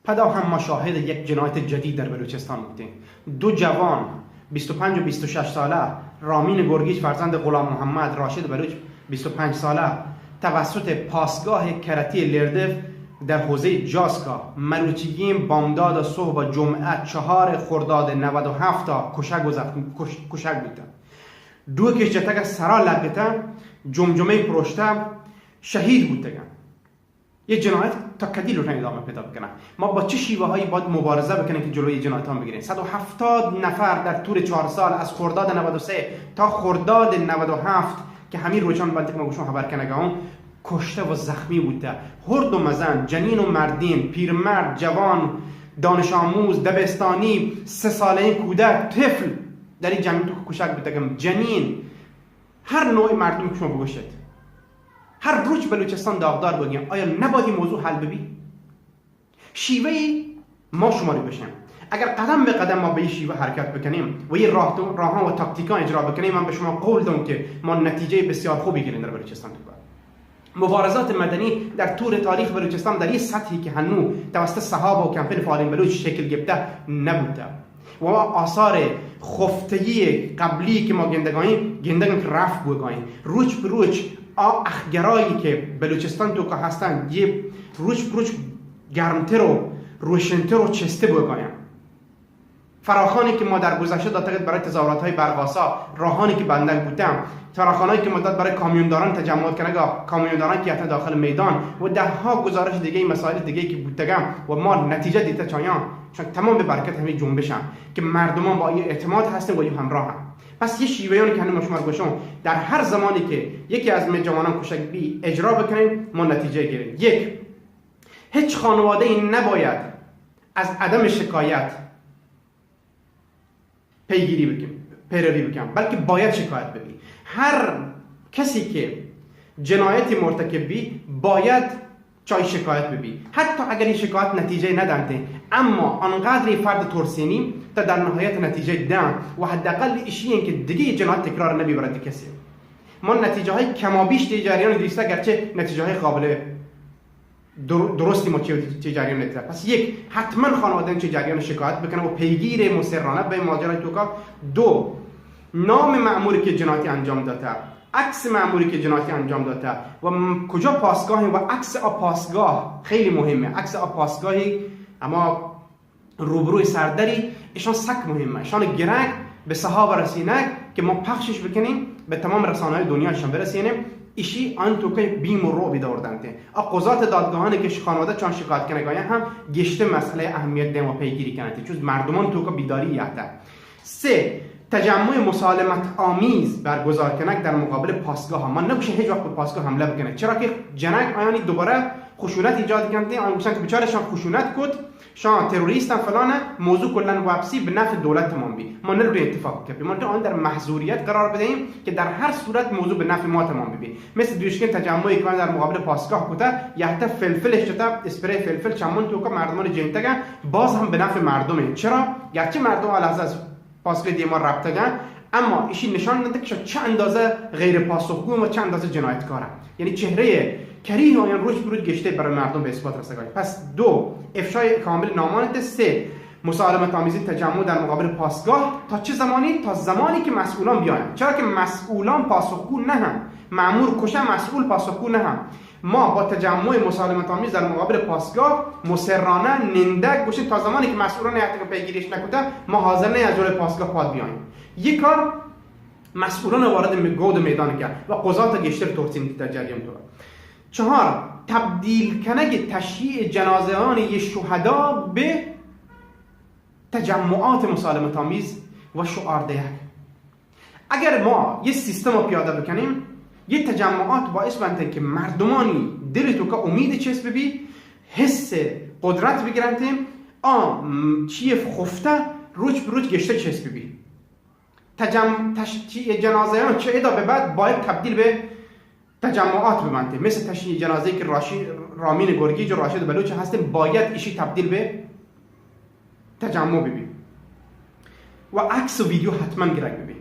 پدا هم ما شاهد یک جنایت جدید در بلوچستان بودیم. دو جوان، بیست و پنج و بیست و شش ساله، رامین گرگیج فرزند غلام محمد، راشد بلوچ بیست و پنج ساله، توسط پاسگاه کرتی لردف در حوزهٔ جاسکا مروچیگین بامداد صبح جمعه چهار خرداد نود و هفت تا کشگ و زخم-، کش-، کشگ بوتن. ڈوکش جتگ، سرا لگتن، جمجمه پروشته، شهید بوتگن. یه جنایت تا کدی لوٹن ادامه پیدا بکنن؟ ما با چه شیوه هایی باید مبارزه بکنیم که جلوی جنایت ها بگیریم؟ صد و هفتاد نفر در طول چهار سال، از خرداد نود و سه تا خرداد نود و هفت، که همین روچان بنت که ما گوشون خبر کنگا اون، کشته و زخمی بوده. هر دو مزن، جنین و مردین، پیرمرد، جوان، دانش آموز، دبستانی، سه ساله کودک، طفل، در این جنگ تو کشک بوتگم، جنین، هر نوع مردم که شما بگوشید، هر روچ بلوچستان داغدار بگیم، آیا نباید این موضوع حل ببی؟ شیوه‌ای ما شما رو بشیم. اگر قدم به قدم ما به این شیوه حرکت بکنیم و این راه تو، راهان و تاکتیکان اجرا بکنیم، من به شما قول دم که ما نتیجهٔ بسیار خوبی گیریم در بلوچستان تو. مبارزات مدنی در طول تاریخ بلوچستان در این سطحی که هنو توسط صحابه و کمپین فعالین بلوچ شکل گرفته نبوده. و آثار خفتگی قبلی که ما گندگاییم، گندگن که رفت بوگاییم. روچ به روچ آ اخگرایی که بلوچستان تو که هستن، یه روچ به روچ گرمتر و روشنتر و چسته بوگاییم. فراخانی که ما در گذشته داتگت برای تظاهرات‌های برق‌آسا، راهانی که بندگ بوتن، فراخانایی که ما داد برای کامیونداران تجمعات کنگا، کامیونداران که اتن داخل میدان و ده ها گزارش دیگه، مسائل دیگه که بوتگن و ما نتیجه دیته چایان، چون تمام به برکت همین جنبشن که مردمان با این اعتماد هستن و این همراه هم. پس یه شیوه‌یانی که هنوز ما شما رو گوشم، در هر زمانی که یکی از می جوانان کشک بی اجرا بکنیم، ما نتیجه گیریم. یک، هیچ خانواده‌ای نباید از عدم شکایت پیگیری بکن، پیروی بکن، بلکه باید شکایت ببی. هر کسی که جنایتی مرتکب بی، باید چای شکایت ببی. حتی اگر این شکایت نتیجه ندنته، اما آنقدر این فرد ترسینی تا در نهایت نتیجه دن و حداقل ایشی این که دیگه جنایت تکرار نبی برای کسی. ما نتیجه های کمابیش دی جریان دیسته، گرچه نتیجه های قابل در-، درستی ما چه، چه جریان دیده. پس یک، حتما خانواده چه جریان شکایت بکنه و پیگیر مصرانه به ماجرای توکا. دو، نام مأموری که جنایتی انجام داده، عکس مأموری که جنایتی انجام داده و م-، کجا پاسگاهی و عکس آ پاسگاه خیلی مهمه. عکس آ پاسگاهی اما روبروی سردری، اشان سک مهمه. اشان گرگ به صحابه رسینگ که ما پخشش بکنیم، به تمام رسانه‌های دنیا اشان برسینیم. ایشی آن تو که بیم و رعبی دور دنته. آ قضات دادگاهانی که خانواده چان شکایت کنگایان هم گشته مسئله اهمیت دیم و پیگیری کننده. چون مردمان تو که بیداری یهته. سه، تجمع مسالمت آمیز برگزار کنگ در مقابل پاسگاه. من نگوشم هیچ وقت به پاسگاه حمله بکنه، چرا که جنگ آیانی دوباره خشونت ایجاد کننده. آن گوشن که بچارشان خشونت کد، شان تروریست هم فلانه، موضوع کلاً واپسی به نفع دولت تمام بی. ما نلوٹیں اتفاق کپی، ما آن در محظوریت قرار بدهیم که در هر صورت موضوع به نفع ما تمام ببی. مثل دوشکن تجمعی که در مقابل پاسگاه کته، یهته فلفلش جته، اسپری فلفل چمن توکا مردمان جنتگه، باز هم به نفع مردمه. چرا؟ گرچه مردم لحظه از پاسگاه دیما رپتگن، اما ایشی نشان دهنده که چه اندازه غیر پاسخگو و چه اندازه جنایتکارن. یعنی چهرهٔ کریه آیان روچ به روچ گشته برای مردم به اثبات رسگای. پس دو، افشای کامل نامان ده. سه، مسالمت آمیزی تجمع در مقابل پاسگاه. تا چه زمانی؟ تا زمانی که مسئولان بیاین، چرا که مسئولان پاسخگو نه هم. مأمور کشه مسئول پاسخگو نه هم. ما با تجمع مسالمت آمیز در مقابل پاسگاه مصرانه نندگ گوشیم تا زمانی که مسئولان یهته پیگیریش نکوته، ما حاضر نه از جلوی پاسگاه پاد بیاین. یه کار مسئولان وارد می-، گود میدان کرد و قضات گشتر ترسین در جریان تو. چهار، تبدیل کنگ تشییع جنازه‌های شهدا به تجمعات مسالمت آمیز و شعار دهگ. اگر ما یه سیستم رو پیاده بکنیم، یه تجمعات باعث بنته که مردمانی دل توکا امید چست ببی، حس قدرت بگیرنته، آ، م، چیه خفته روچ به روچ گشته چست ببی. تجم-، تش-، چی-، جنازه‌یان چه ادا به بعد باید تبدیل به تجمعات ببنته. مثل تشییع جنازه‌ای که راشی-، رامین گرگیج و راشد بلوچ هستن، باید ایشی تبدیل به تجمع ببی. و عکس و ویدیو حتماً گرگ ببی.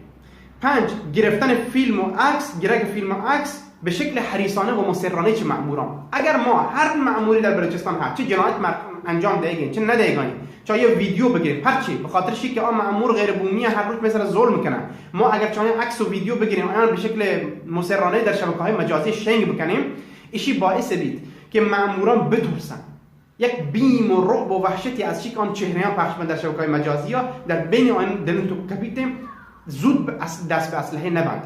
پنج، گرفتن فیلم و عکس، گرگ فیلم و عکس به شکل حریصانه و مصرانه چه مأموران. اگر ما هر مأموری در بلوچستان هست، چه جنایت مر-، انجام دئیگیں، چہ نہ دئیگانی، چہ آئی ءَ ویڈیو بگریں۔ پرچے؟ بخاطر شی کہ آ مأمور غیر بومی ءَ ہر روچ مئے سرا ظلم کنن۔ ما اگر چہ آیاں عکس و ویڈیو بگریں، آیاں بہ شکل مسررانہ در شبکہ های مجازی شنگ بکنیں، اشی باعث بیت کہ مأموران بترسن۔ یک بیم و رعب و وحشتی از چی کہ آن چہره‌یان پخش بنت در شبکه‌های مجازی ها، در بین آن دلن تو کپیت، زود به اس-، دست به اسلحه نبنت.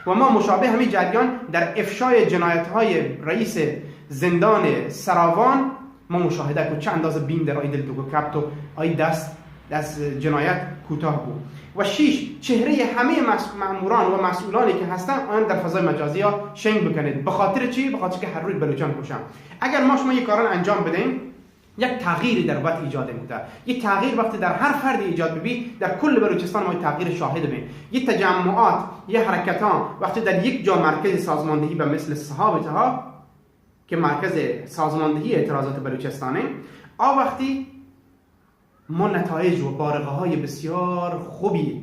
و ما مشابه همین جریان در افشای جنایت‌های رئیس زندان سراوان ما مشاهده کو چه اندازه بیم در آی دل تو کپت و آی دست از جنایت کوتاه بود. و شیش، چهرهٔ همهٔ مس-، مأموران و مسئولانی که هستن، آن در فضای مجازی ها شنگ بکنید. به خاطر چی؟ به خاطر که هر روز بلوچان کشن. اگر ما شما یه کاران انجام بدیم، یک تغییری در وت ایجاد بوده. یه تغییر وقتی در هر فردی ایجاد ببی، در کل بلوچستان ما یه تغییر شاهد بیم. یه تجمعات، یه حرکتان وقتی در یک جا مرکز سازماندهی به مثل صحاب تها که مرکز سازماندهی اعتراضات بلوچستانه، آ وقتی ما نتایج و بارقه‌های بسیار خوبی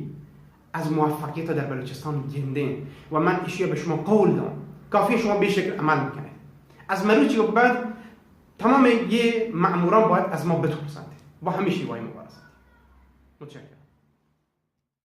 از موفقیت در بلوچستان گندیں و من اشیا به شما قول دام. کافی شما به شکل عمل بکنید. از مروچی و بعد تمام یه مأموران باید از ما بترسند. با همیشی وای مبارزه. متشکرم.